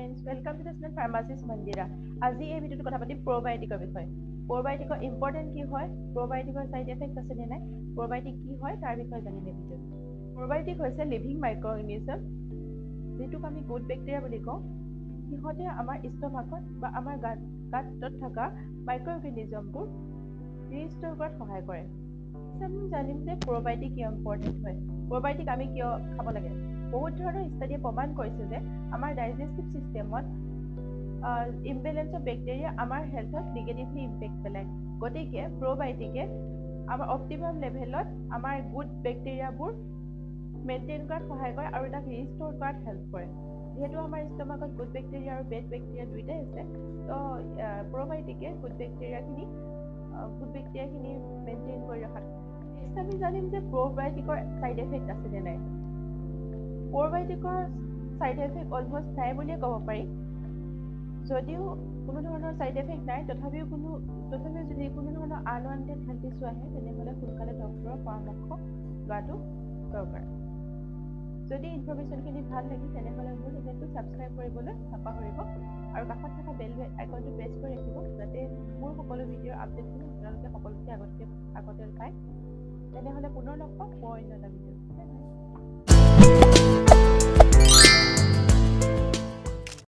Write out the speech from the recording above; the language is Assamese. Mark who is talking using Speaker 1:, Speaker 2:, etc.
Speaker 1: Friends, welcome to the channel pharmacist Mandira. আজি এই ভিডিঅ'টোত কথা পাতিম প্ৰ'বায়'টিকৰ বিষয়ে। প্ৰ'বায়'টিকৰ ইম্পৰ্টেণ্ট কি হয়, প্ৰ'বায়'টিকৰ ছাইড এফেক্ট আছে নে নাই, প্ৰ'বায়'টিক কি হয় তাৰ বিষয়ে জানিম এই ভিডিঅ'ত। প্ৰ'বায়'টিক হৈছে লিভিং মাইক্ৰ' অৰ্গেনিজম, যিটোক আমি গুড বেক্টেৰিয়া বুলি কওঁ। সিহঁতে আমাৰ ষ্টমাকত বা আমাৰ গাতত থকা মাইক্ৰ' অৰ্গেনিজমবোৰ ৰিষ্ট'ৰ কৰাত সহায় কৰে। আমি জানিম যে প্ৰ'বায়'টিক কিয় ইম্পৰ্টেণ্ট হয়, প্ৰ'বায়'টিক আমি কিয় খাব লাগে। বহুত ধৰণৰ ষ্টাডিয়ে প্ৰমাণ কৰিছে যে আমাৰ ডাইজেষ্টিভ ছিষ্টেমত ইমবেলেঞ্চ অফ বেক্টেৰিয়া আমাৰ হেল্থত নিগেটিভলি ইম্পেক্ট পেলায়। গতিকে প্ৰ'বায়'টিকে আমাৰ অপ্টিমাম লেভেলত আমাৰ গুড বেক্টেৰিয়াবোৰ মেইনটেইন কৰাত সহায় কৰে আৰু তাক ৰিষ্ট'ৰ কৰাত হেল্প কৰে। যিহেতু আমাৰ ষ্টমাকত গুড বেক্টেৰিয়া আৰু বেড বেক্টেৰিয়া দুয়োটাই আছে, তো প্ৰ'বায়'টিকে গুড বেক্টেৰিয়াখিনি মেইনটেইন কৰি ৰখাত। নেক্সট আমি জানিম যে প্ৰ'বায়'টিকৰ ছাইড এফেক্ট আছে নে নাই। প্ৰ'বায়'টিকৰ ছাইড এফেক্ট অলমষ্ট নাই বুলিয়ে ক'ব পাৰি। যদিও কোনো ধৰণৰ ছাইড এফেক্ট নাই, তথাপিও যদি কোনো ধৰণৰ আনৱান্টেড হেল্থ ইছ্যু আহে, তেনেহ'লে সোনকালে ডক্টৰৰ পৰামৰ্শ লোৱাটো দৰকাৰ। যদি ইনফৰ্মেশ্যনখিনি ভাল লাগিল, তেনেহ'লে মোৰ চেনেলটো ছাবস্ক্ৰাইব কৰিবলৈ নাপাহৰিব আৰু কাষত থকা বেল আইকনটো প্ৰেছ কৰি ৰাখিব, যাতে মোৰ সকলো ভিডিঅ'ৰ আপডেটখিনি আপোনালোকে সকলোতকৈ আগতে পায়। তেনেহ'লে পুনৰ লগ পাম মোৰ অন্য এটা ভিডিঅ'ত। Bye bye.